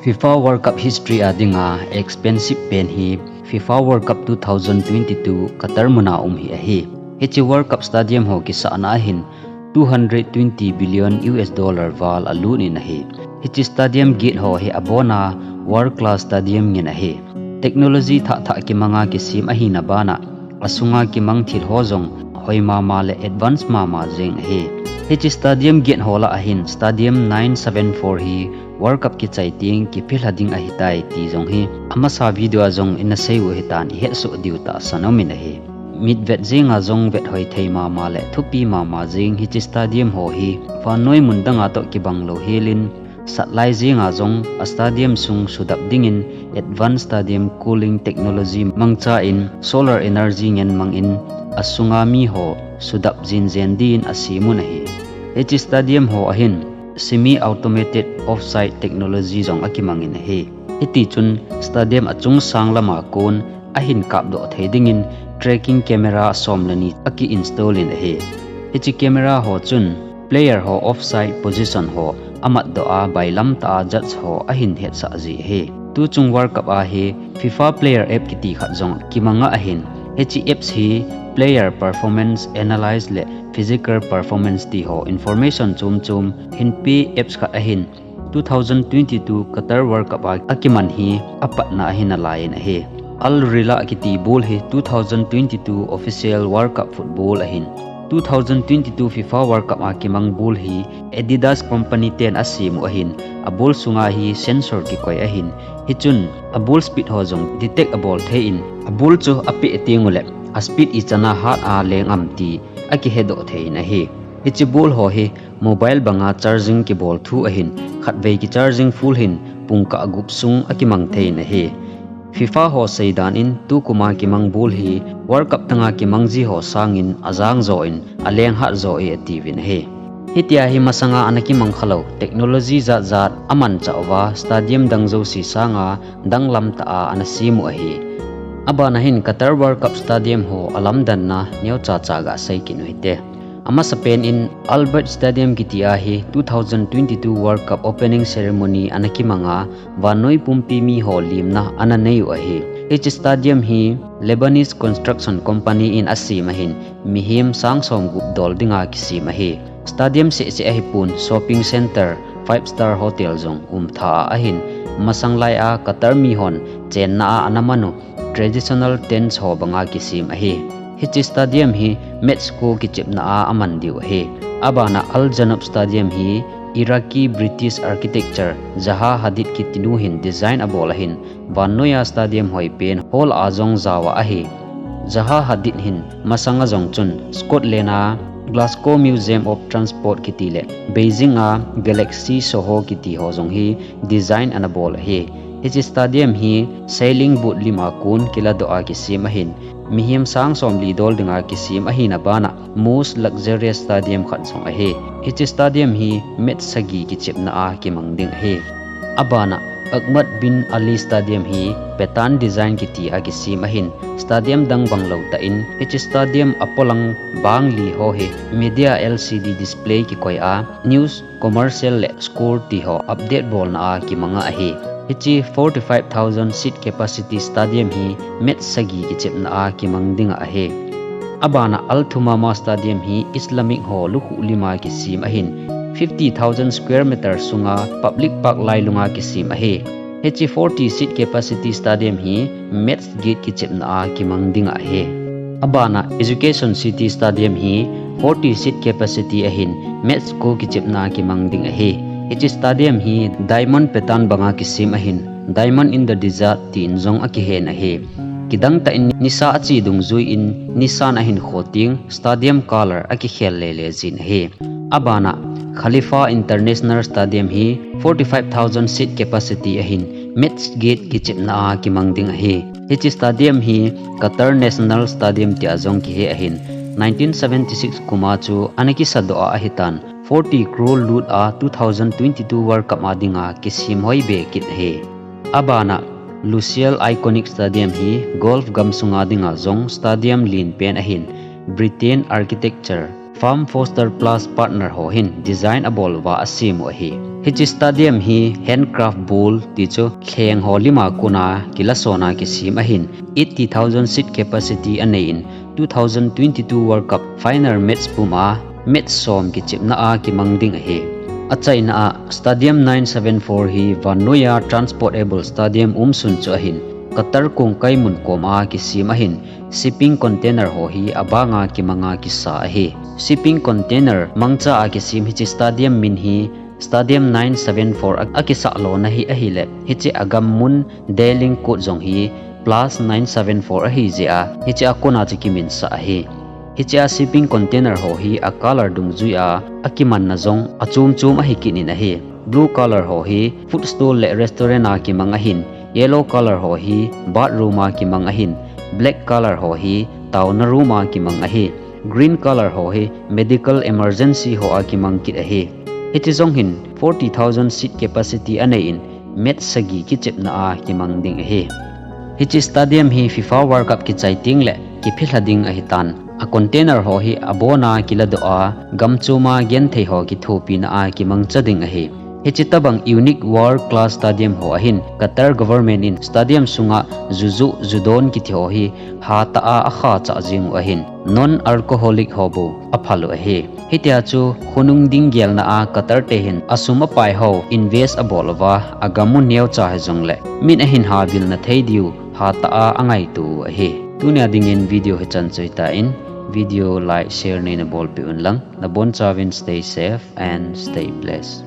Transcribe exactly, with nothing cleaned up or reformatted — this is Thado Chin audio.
FIFA World Cup history a dinga expensive pen hi FIFA World Cup two thousand twenty-two Qatar muna um hi ahi. Hiche World Cup stadium ho kisahna ahin two hundred twenty billion U S dollar val alut in ahi. Hiche stadium gate ho hi abona world class stadium ngen ahi. Technology thah thah kimanga kisem ahina bana asunga kimang thil ho jong hoi mama le advance mama jeng ahi. Hiche stadium gate ho lah ahin stadium nine seven four hi World Cup kichai teng kiphilha ding ahitai ti jong hi amasa video a jong ina sei u hitan ihet soh diu tahsan aumin ahi. Mitvet jenga jong vet hoi thei mama le thupi mama jeng hiche stadium ho hi vannoi mun danga toh kibang lou helin, satlai jenga jong a stadium sung sudap dingin advanced stadium cooling technology mangcha in solar energy ngen mangin asunga mi ho sudap jin jen din asem un ahi. Hiche stadium ho ahin semi-automated offside technology jong akimangin ahi. Hiti chun stadium achung sang lama kon ahin kapdoh thei dingin tracking camera som le ni aki install in ahi. Hiche camera ho chun player ho offside position ho amatdoh a bailam tah a judge ho ahin hetsah ji ahi. Tuchung World Cup a hi FIFA Player App kiti khat jong kimanga ahin. Hiche apps hi player performance analyze le physical performance ti ho information chom chom hinpe apps khat ahin two thousand twenty-two Qatar World Cup a akiman hi apatna ahin alai in ahi. Al Rihla kiti ball hi two thousand twenty-two official World Cup football ahin two thousand twenty-two FIFA World Cup a kimang ball hi Adidas company ten asem u ahin, a ball sunga hi sensor kikoi ahin, hichun a ball speed ho jong detect abol thei in, a ball chu apeh teng uleh a speed ichan a hat a leng am ti akihedoh thei in ahi. Hiche ball ho hi mobile banga charging kibol thu ahin, khatvei kicharging full hin pungkah gup sung akimang thei in ahi. FIFA ho seidan in tukuma kimang ball hi World Cup tanga kimang ji ho sangin ajang jo in aleng hat jo e atiuvin ahi. Hitia hi masanga ana kimang khalou technology jat jat amanchah uva stadium dang jouse sanga danglam tah a ana sem u ahi. Abana hin Qatar World Cup stadium ho alamdanna neocha cha gasei kit u hite. Amasapen in Al Bayt Stadium kiti a hi two thousand twenty-two World Cup opening ceremony ana kimanga vannoi pumpi mi ho limna ana nei u ahi. Hiche stadium hi Lebanese construction company in asem ahin mihem sang som gup dol dinga kisem ahi. Stadium seh seh ahipon shopping center, five star hotel jong umtha a ahin, masang lai a Qatar mi hon chenna a ana man u traditional tents ho banga kisem ahi. Hiche stadium hi match score kichepna a aman diu ahi. Abana Al Janab Stadium hi Iraqi British architecture Zaha Hadid kitinu hin design abol ahin, vannoiya stadium hoipen hol a jong jaova ahi. Zaha Hadid hin masanga jong chun Scotland a Glasgow Museum of Transport kiti le Beijing a Galaxy Soho kiti ho jong hi design ana bol ahi. Hiche stadium hi sailing boat lim a kon kiladoh a kisem ahin, mihem sang somli dol dinga kisem ahina bana most luxurious stadium khat jong ahi. Hiche stadium hi match sagi kichepna a kimang ding ahi. Abana Ahmad bin Ali Stadium hi pattern design kiti a kisem ahin, stadium dang bang lou tah in, hiche stadium apolang bang li ho hi media L C D display kikoi a, news, commercial le score ti ho update bolna a kimanga ahi. Hiche forty-five thousand seat capacity stadium hi match sagi kichepna a kimang dinga ahi. Abana Al Thumama Stadium hi Islamic ho lukhuh lima kisem ahin, fifty thousand square meter sunga public park lailunga kisem ahi. Hiche forty seat capacity stadium hi match gate kichepna a kimang dinga ahi. Abana Education City Stadium hi forty seat capacity ahin match score kichepna a kimang ding ahi. Hiche stadium hi diamond pattern banga kisem ahin, Diamond in the Desert tin jong akihen ahi. Kidang tah in nisa ache dungjui in nisan ahin kho teng stadium color akikhel lele jin ahi. Abana Khalifa International Stadium hi forty-five thousand seat capacity ahin match gate kichepna a kimang ding ahi. Hiche stadium hi Qatar National Stadium tia jong kihe ahin, nineteen seventy-six kuma chu ana kisadoh a ahitan, forty crore lut a two thousand twenty-two World Cup a dinga kisem hoi be kit ahi. Abana Lusail Iconic Stadium hi golf gamsunga dinga jong stadium lenpen ahin, Britain architecture, Firm Foster Plus partner ho hin design abol uva asem u ahi. Hiche stadium hi handcraft ball ti chu lheng ho lima kona kilasona kisem ahin, eighty thousand seat capacity anei in, two thousand twenty-two World Cup final match pum a match som kichepna a kimang ding ahi. Achaina a Stadium nine seven four hi vannoiya transportable stadium umsun chu ahin, Qatar kongkai mun kom a kisem ahin, shipping container ho hi abanga kimanga kisa ahi. Shipping container mangcha a kisem hiche stadium min hi Stadium nine seven four a, akisah lona hi ahile, hiche agam mun Delhi code jong hi plus nine seven four ahi jeh a, hiche a kona chu kiminsah ahi. Hiche a shipping container ho hi a color dungjui a, akimanna jong achom chom ahi kit in ahi. Blue color ho hi food stall le restaurant a kimang ahin, yellow color ho hi bathroom a kimang ahin, black color ho hi taona room a kimang ahi, green color ho hi medical emergency ho a kimang kit ahi. Hiche jong hin forty thousand seat capacity anei in, match sagi kichepna a kimang ding ahi. Hiche stadium hi FIFA World Cup kichai teng le kiphelha ding ahitan. A container ho hi abona kiladoh a, gamchom a genthei ho kithopina a kimangcha ding ahi. Hiche tabang unique world class stadium ho ahin, Qatar government in stadium sunga juju judon kiti ho hi hatah a akhachah jing u ahin, non alcoholic ho bou aphal u ahi. Hitia chu khonung ding gelna a Qatar te hin asum apai ho invest abol uva, agam u neocha hijongle min ahin havilna thei diu hatah a angaito u ahi. Tunia dingin video hichan chu hitan, video like, share neina bolpeh un lang, nabonchauvin stay safe and stay blessed.